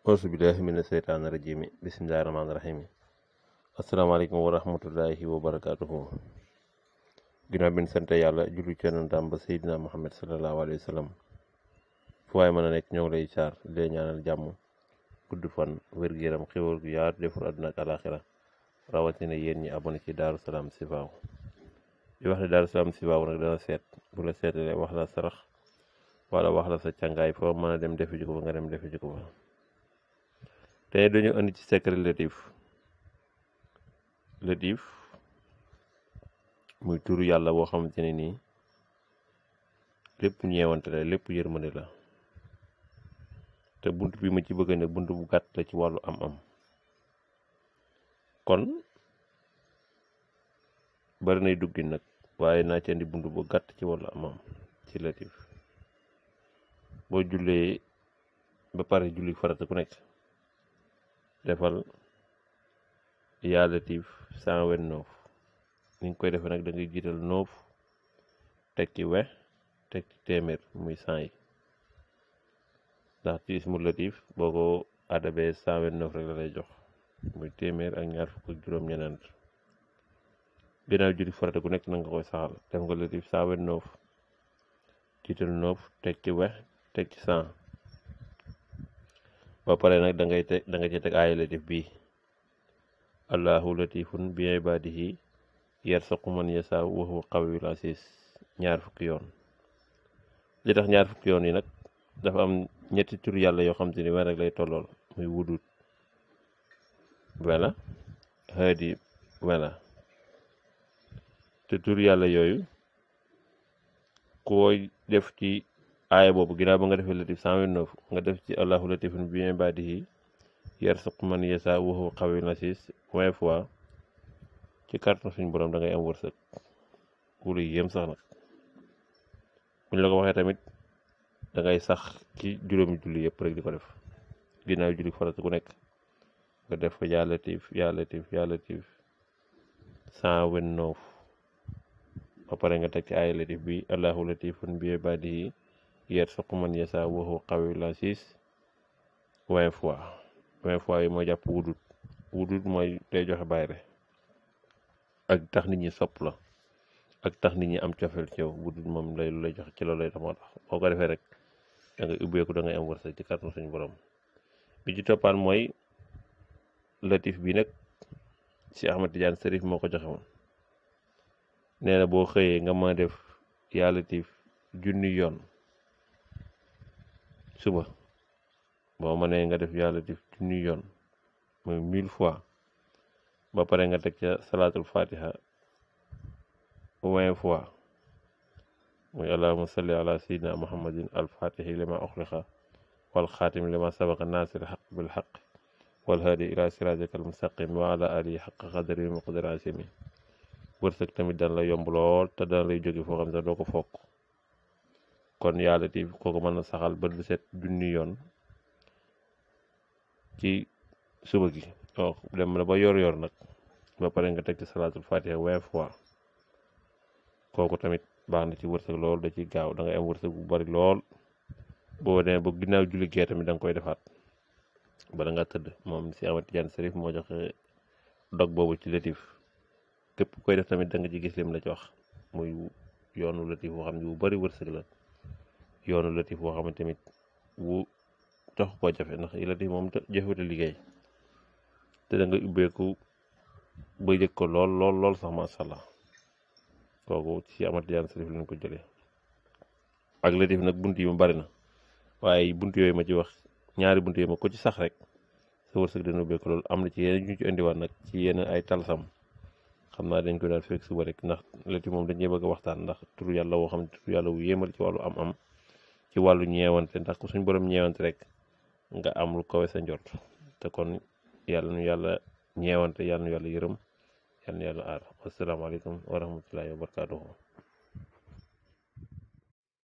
auzu billahi mina seytaani rajimi bismillahi rahmaani rahimi asalaamaaleykum wa rahmatullahi wa barakaatuhu. Ginnaaw bi ñu sant yàlla julli ci yonentam ba Seydina Muhammad sallallahu alayhi wa sallam fu waaye mën a nekk ñoo ngi lay saar di leen ñaanal jàmm gudd fan wér-gu-yaram xéwal gu yaatu defar àdduna ak alaxira rawatina yéen ñi abonné ci Daaru Salaam Chifaou di wax ne Daaru Salaam Chifaou nag dana seet bu la seetalee wax la sarax wala wax la sa càngaay foo mën a dem defi ji ko ba nga dem defi ji ko ba te dañu indi ci secret latif muy turu yàlla boo xamante ne nii lépp ñeewante la lépp yërmande la te bunt bi ma ci bëgg ne bunt bu gàtt la ci wàllu am-am kon bari nay duggi nag waaye naa ci indi bunt bu gàtt ci wàllu am-am ci latif boo jullee ba pare julli farata ku nekk defal yaa latif 129 ni nga koy defee nag da ngay jiital 9 teg ci we teg ci téeméer muy 100 yi ndax ci ismu latif boo ko adabee 129 rek la lay jox muy téeméer ak ñaar fukk ak juróom-ñeent ginnaaw julli farata ku nekk na nga koy saxal def nga latif 129 jiital 9 teg ci we teg ci 100 ba pare nag da nga ci teg aaya latif bii allahu latifun bi ibadihi yarzuqu man yashaa wa huwa qawiyul aziz ñaar fukki yoon. li tax ñaar fukki yoon yi nag dafa am ñetti tur yàlla yoo xam te ni wenn rek lay tollool muy wudut wela haadi wela te tur yàlla yooyu koy def ci aaya boobu ginnaaw ba nga defee latif 129 nga def ci allahu latifun bi ibadihi yarzuqu man yashaa wa huwa qawiyul aziz 20 fois ci kàttan suñu borom da ngay am wërsëg wulu yéem sax nag buñ la ko waxee tamit da ngay sax ci juróomi julli yëpp rek di ko def ginnaaw julli farata ku nekk nga def ko yaa latif 129 ba pare nga teg ci aaya latif bi allahu latifun bi ibadihi yarzuqu man yashaa wa huwa qawiyul aziz 20 fois yi mooy jàpp wudut mooy day joxe bayre ak tax nit ñi sopp la ak tax nit ñi am cofeel ci yow wudut moom lay joxe ci loolu lay tax moo tax boo ko defee rek da ngay ubbeeku da ngay am wërsëg ci kàttan suñu borom bi ci toppaan mooy latif bi nag si Ahmad Tidiane Serif moo ko joxe woon nee na boo xëyee nga mën a def yaa latif 1000 yoon suba boo mënee nga def yaa latif 1000 yoon muy 1000 fois ba pare nga teg ca salaatul fatiha 20 fois muy allahumma salli ala sayyidina muhammadin al-fatihi lima ukhliqa wal xaatimi lima sabaqa nasir xaq bil xaq wal haadi ila siratika al mustaqim wa ala alihi xaqa qadri wa miqdaari azimi wërsëg tamit dana la yomb lool te dana lay jóge foo xam ne doo ko fokk kon yaa latif kooku mën na saxal ba du set 1000 yoon ci suba gi dem na ba yor nag ba pare nga teg ci salaatul fatiha 20 fois kooku tamit baax na ci wërsëg lool da ci gaaw da ngay am wërsëg bu bari lool boo demee ba ginnaaw julli gee tamit da nga koy defaat bala nga tëdd moom si Ahmad Tidiane Serif moo joxe dog boobu ci latif képp koy def tamit da nga ci gis lim la ci wax muy yoonu latif boo xam ne bu bari wërsëg la yoonu latif boo xam ne tamit wu tax koo jafe ndax latif moom jafewute liggéey te da nga ubbeeku ba yëg ko lool sax masha Allah kooku ci Ahmad Tidiane Serif lañ ko jëlee ak latif nag bunt yi mu bari na waaye bunt yooyu ma ci wax ñaari bunt yooyu ma ko ci sax rek sa wërsëg dana ubbeeku loolu am na ci yeneen ñu ci indiwaat nag ci yeneen ay talsam xam naa dañ ko daal fekk suba rek ndax latif moom dañuy bëgg a waxtaan ndax turu yàlla woo xam ne turu yàlla wu yéemal ci wàllu am-am ci wàllu ñeewante ndax ku suñ borom ñeewante rek nga am lu kawe sa njort te kon yàlla nu yàlla ñeewante yàlla nu yàlla yërëm yàlla nu yàlla aar wasalaamaaleykum wa rahmatullahi wa barakaatuhu